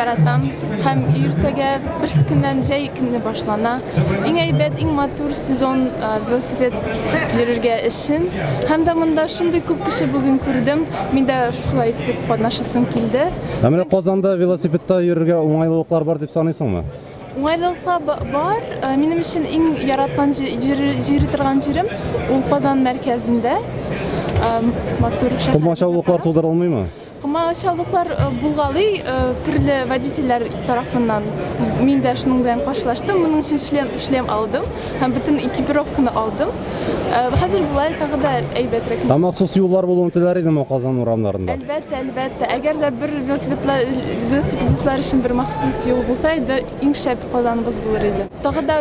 яратам. Һәм иртәгә берсе көннән җәй көне башлана. Иң әйбәт, иң матур сезон велосипед йөрергә өчен. Һәм дә монда шундый күп кеше бүген күрдем. Мин дә шулай итеп катнашасым килде. Ә менә Казанда велосипедта йөрергә уңайлылыклар бар дип саныйсыңмы? Уңайлылыклар бар. Минем өчен иң яраткан йөри торган җирем ул Казан мәркәзендә. Матур шәһәр. Комачаулыклар тудырылмыймы? Комачаулыклар булгалый төрле водительләр тарафыннан. Мин дә шуның белән каршылаштым. Моның өчен шлем алдым һәм бөтен экипировканы алдым. Хәзер болай тагы да әйбәтрәк. Ә махсус юллар булуын теләр идеңме Казан урамнарында? Әлбәттә, әлбәттә. Әгәр дә бер велосипедистлар өчен бер махсус юл булса иде, иң шәп Казаныбыз булыр иде. Тагы да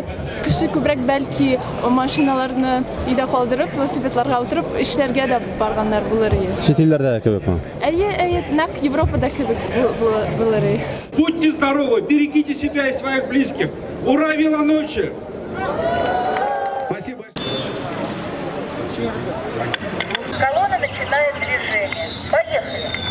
кеше күбрәк бәлки машиналарны өйдә калдырып, велосипедларга утырып, эшләргә дә барганнар булыр иде. Чит илләрдәге кебекме? Әйе, әйе, нәкъ Европада кебек булыр иде. Будьте здоровы, берегите себя и своих близких. Ура, велоночи! Спасибо. Колонна начинает движение. Поехали.